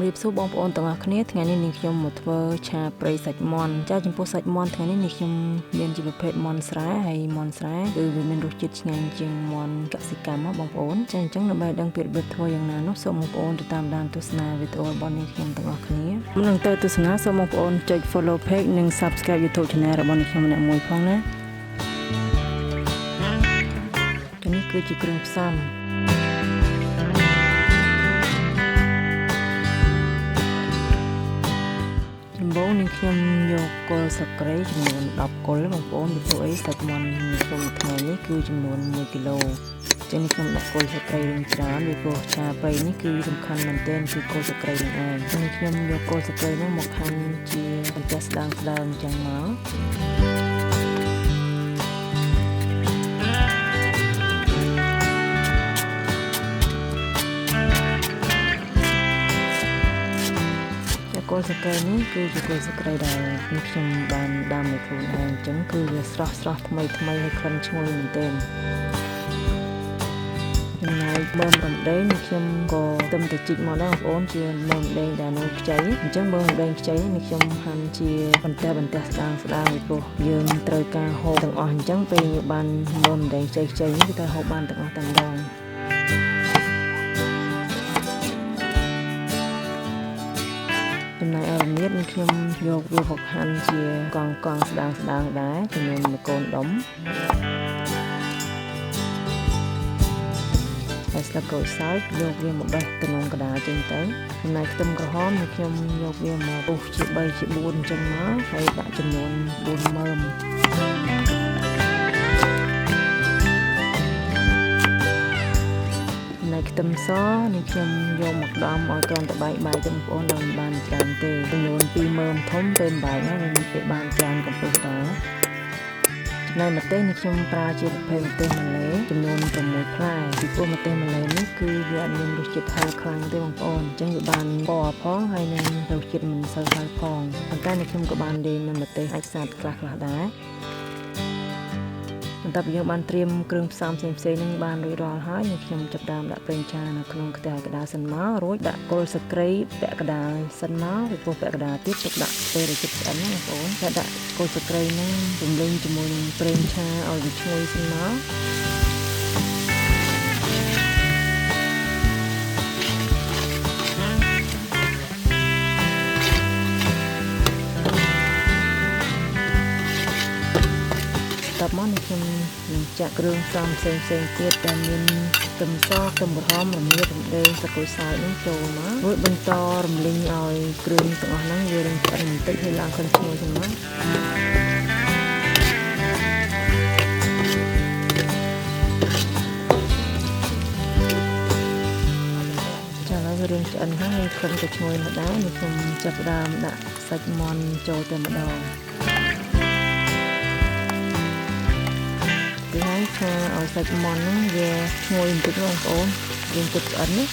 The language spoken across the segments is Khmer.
រាបសួរបងប្អូនទាំងអស់គ្នាថ្ងៃនេះនាងខ្ញុំមកធ្វើឆាព្រៃសាច់មាន់ចាចំពោះសាច់មាន់ថ្ងៃនេះនាងខ្ញុំមានជាប្រភេទមាន់ស្រែហើយមាន់ស្រែគឺវាមានរសជាតិឆ្ងាញ់ជាងមាន់កសិកម្មបងប្អូនចាអញ្ចឹងដើម្បីដឹងពីរបៀបធ្វើយ៉ាងណានោះសូមបងប្អូនទៅតាមដានទស្សនាវីដេអូរបស់នាងខ្ញុំទាំងអស់គ្នាមុននឹងទៅទស្សនាសូមបងប្អូនចុច Follow Page និង Subscribe YouTube Channel របស់នាងខ្ញុំម្នាក់មួយផងណានេះគឺជាគ្រឿងផ្សំដំបូងនាងខ្ញុំយកគល់ស្លឹកគ្រៃចំនួន10គល់បងប្អូនពីព្រោះអីសាច់មាន់នាងខ្ញុំថ្ងៃនេះគឺចំនួន1គីឡូចឹងនេះខ្ញុំដាក់គល់ស្លឹកគ្រៃរឿងច្រើនពីព្រោះឆាព្រៃនេះគឺសំខាន់មែនទែនគឺគល់ស្លឹកគ្រៃនឹងឯងនេះខ្ញុំយកគល់ស្លឹកគ្រៃនោះមកហាន់ជាបន្ទះស្ដើងស្ដើងចឹងមកគល់ស្លឹកគ្រៃនេះគឺជាគល់ស្លឹកគ្រៃដែលខ្ញុំបានដាំដោយខ្លួនឯងអញ្ចឹងគឺវាស្រស់ស្រស់ថ្មីថ្មីហើយក្លិនឈ្ងុយមែនទែនចំណែកមើមរំដេងខ្ញុំក៏ទឹមតែជីកមកដែរបងប្អូនជាមើមរំដេងដែលនៅខ្ចីអញ្ចឹងមើមរំដេងខ្ចីនេះខ្ញុំហាន់ជាបន្ទះបន្ទះស្ដើងស្ដើងពីព្រោះយើងត្រូវការហូបទាំងអស់អញ្ចឹងពេលយើងបានមើមរំដេងខ្ចីខ្ចីនេះគឺត្រូវហូបបានទាំងអស់តែម្ដងចំណែកឯរមៀតនេះខ្ញុំយកវាមកហាន់ជាកង់កង់ស្ដើងស្ដើងដែរចំនួនមួយកូនដុំហើយស្លឹកក្រូចសើចយកវាមកបេះទំនងកដាចេញទៅចំណែកខ្ទឹមក្រហមនេះខ្ញុំយកវាមកពុះជា3ជា4អញ្ចឹងមកហើយដាក់ចំនួន4មើមចំណែកខ្ទឹមសនេះខ្ញុំយកមកដំឲ្យគ្រាន់តែបែកបាយទៅបងប្អូនដល់មិនបានច្រើនទេចំនួន2មើមធំពេលបែកហើយវាបានច្រើនកំពឹសដែរចំណែកម្ទេសនេះខ្ញុំប្រើជាប្រភេទម្ទេសម៉ាឡេចំនួន6ផ្លែពីព្រោះម្ទេសម៉ាឡេនេះគឺវាអត់មានរសជាតិហឹរខ្លាំងទេបងប្អូនអញ្ចឹងវាបានពណ៌ផងហើយនឹងរសជាតិមិនសូវហឹរផងប៉ុន្តែនេះខ្ញុំក៏បានលាយនឹងម្ទេសអាចសាតខ្លះៗដែរបន្ទាប់ពីយើងបានត្រៀមគ្រឿងផ្សំផ្សេងៗនឹងបានរួចរាល់ហើយនេះខ្ញុំចាប់ផ្ដើមដាក់ប្រេងឆានៅក្នុងខ្ទះកដាលសិនមករួចដាក់គល់ស្លឹកគ្រៃពាក់កដាលសិនមកពីព្រោះពាក់កដាលទៀតទុកដាក់ពេលរជិតឆ្អិនណាបងប្អូនតែដាក់គល់ស្លឹកគ្រៃនឹងរំលេងជាមួយនឹងប្រេងឆាឲ្យវាឈ្ងុយសិនមកតមកនេះខ្ញុំនឹងចាក់គ្រឿងផ្សំផ្សេងផ្សេងទៀតដែលមានខ្ទឹមសខ្ទឹមក្រហមរមៀតរំដេងស្លឹកក្រូចសើចនឹងចូលមករួចបន្តរំលីងឲ្យគ្រឿងទាំងអស់ហ្នឹងវារងឆ្អិនបន្តិចហើយឡើងក្លិនឈ្ងុយចឹងមកចាឥឡូវវារៀងឆ្អិនហើយក្លិនក៏ឈ្ងុយមកដែរនេះខ្ញុំចាប់ផ្ដើមដាក់សាច់មាន់ចូលតែម្ដងហើយឆាឲ្យសាច់មាន់ហ្នឹងវាឈ្ងុយបន្តិចបងប្អូនយើងទឹកឆ្អិនណា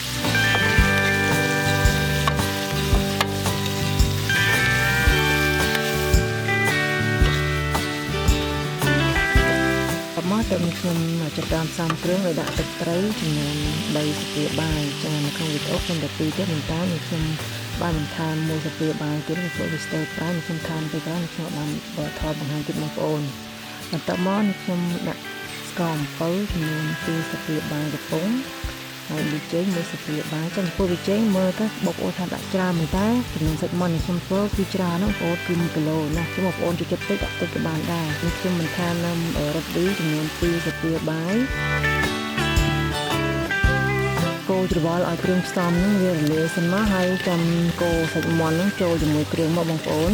មកទៅខ្ញុំចាប់តាមផ្សំគ្រឿងឲ្យដាក់ទឹកត្រីចំនួន3ស្លាបព្រាបាយចានៅក្នុងវីដេអូខ្ញុំតែ2ទេប៉ុន្តែខ្ញុំបានបន្ថែម1ស្លាបព្រាបាយទៀតព្រោះវាស្ទើរប្រៃខ្ញុំថែមទៅក្រោយខ្ញុំបានថតបង្ហាញទៀតបងប្អូនបន្ទាប់មកនេះខ្ញុំដាក់ស្ករអំពៅចំនួន2ស្លាបព្រាបាយកំប៉ុងហើយប៊ីចេង1ស្លាបព្រាបាយចំពោះប៊ីចេងមើលទៅបងប្អូនថាដាក់ច្រើនមែនតើចំនួនសាច់មាន់នេះខ្ញុំធ្វើគឺច្រើនណាស់បងប្អូនគឺ1គីឡូណាខ្ញុំបងប្អូនចូលចិត្តតិចដាក់តិចក៏បានដែរនេះខ្ញុំបន្ថែមនៅរ៉ូឌីចំនួន2ស្លាបព្រាបាយកូរច្របល់ឲ្យគ្រឿងផ្សំហ្នឹងវារលាយសិនមកហើយចាំកូរសាច់មាន់ហ្នឹងចូលជាមួយគ្រឿងមកបងប្អូន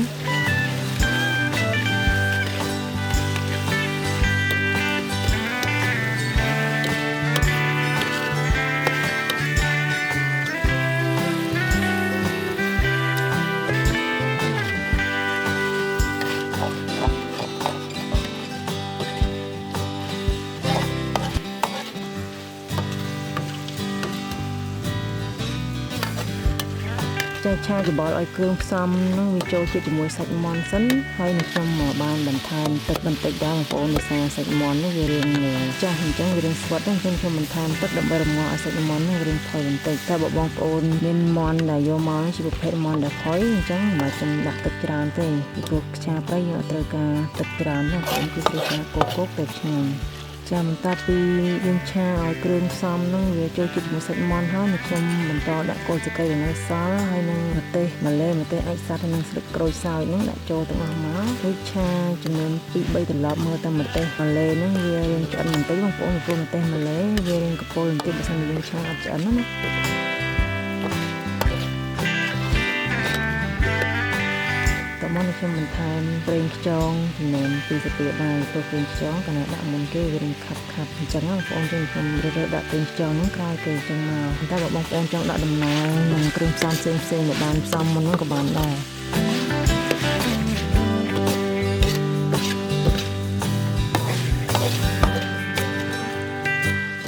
ចាឆាច្របល់ឲ្យគ្រឿងផ្សំហ្នឹងវាចូលជាតិជាមួយសាច់មាន់សិនហើយនឹងខ្ញុំបានបន្ថែមទឹកបន្តិចដែរបងប្អូនដោយសារសាច់មាន់នេះវារាងចាស់អញ្ចឹងវារាងស្វិតហ្នឹងខ្ញុំបន្ថែមទឹកដើម្បីរងាស់ឲ្យសាច់មាន់ហ្នឹងវារាងផុយបន្តិចតែបើបងប្អូនមានមាន់ដែលយកមកជាប្រភេទមាន់ដែលផុយអញ្ចឹងមិនបាច់ខ្ញុំដាក់ទឹកច្រើនទេពីព្រោះឆាប្រៃយើងអត់ត្រូវការទឹកច្រើនទេបងប្អូនគឺត្រូវការគោកៗទៅឆ្ងាញ់ចាបន្ទាប់ពីយើងឆាឲ្យគ្រឿងផ្សំហ្នឹងវាចូលជាតិជាមួយសាច់មាន់ហើយនឹងខ្ញុំបន្តដាក់គល់សាកីដែលនៅសល់ហើយនឹងម្ទេសម្លេម្ទេសអាចសត្វនិងស្លឹកក្រូចសើចហ្នឹងដាក់ចូលទាំងអស់មករួចឆាចំនួន2 3ត្រឡប់មើលតែម្ទេសម្លេហ្នឹងវារាងឆ្អិនបន្តិចបងប្អូនព្រោះម្ទេសម្លេវារាងកពុលបន្តិចបើសិនជាយើងឆាអត់ឆ្អិនណាមកនេះខ្ញុំបន្ថែមប្រេងខ្យងចំនួន2ស្លាបព្រាបាយព្រោះប្រេងខ្យងកាលណាដាក់មុនគេវានឹងខាប់ខាប់អញ្ចឹងបងប្អូនចឹងខ្ញុំរើសដាក់ប្រេងខ្យងហ្នឹងក្រោយគេអញ្ចឹងមកតែបើបងប្អូនចង់ដាក់ដំណើនិងគ្រឿងផ្សំផ្សេងផ្សេងដែលបានផ្សំមុនហ្នឹងក៏បានដែរ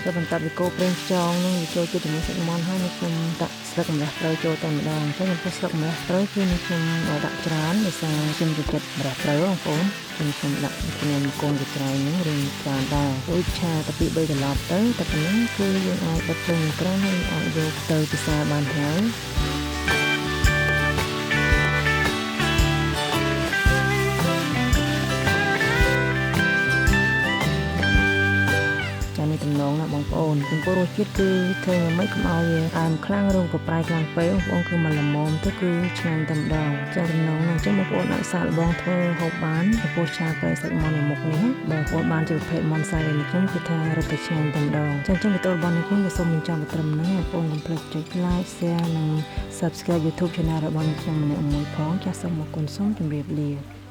តែបន្ទាប់ពីគោប្រេងខ្យងនឹងវាចូលជាតិជាមួយសាច់មាន់ហើយនេះខ្ញុំដាក់ស្លឹកម្រះព្រៅចូលតែម្ដងចឹងចំពោះស្លឹកម្រះព្រៅគឺនេះខ្ញុំដាក់ច្រើនដោយសារខ្ញុំចូលចិត្តម្រះព្រៅបងប្អូនខ្ញុំដាក់ចំនួនកូនកញ្ច្រែងហ្នឹងរៀងច្រើនដែររួចឆាតែ2 3ត្រឡប់ទៅតែប៉ុណ្ណឹងគឺយើងអាចបិទភ្លើងក្រោមហើយអាចយកទៅពិសាបានហើយតំណងណាបងប្អូនចំពោះរសជាតិគឺធ្វើយ៉ាងម៉េចកុំឲ្យវាអែមខ្លាំងឬក៏ប្រៃខ្លាំងពេកបងប្អូនគឺមកល្មមទៅគឺឆ្ងាញ់តែម្ដងចាតំណងណាអញ្ចឹងបងប្អូនអាចសាកល្បងធ្វើហូបបានចំពោះឆាប្រៃសាច់មាន់មុខនេះបងប្អូនបានជាប្រភេទមាន់សៃនេះខ្ញុំគឺថារឹតតែឆ្ងាញ់តែម្ដងចាអញ្ចឹងវីដេអូរបស់នេះខ្ញុំក៏សូមបញ្ចប់ត្រឹមហ្នឹងបងប្អូនកុំភ្លេចចុច like share និង subscribe YouTube Channel របស់ខ្ញុំម្នាក់មួយផងចាសូមអរគុណសូមជម្រាបលា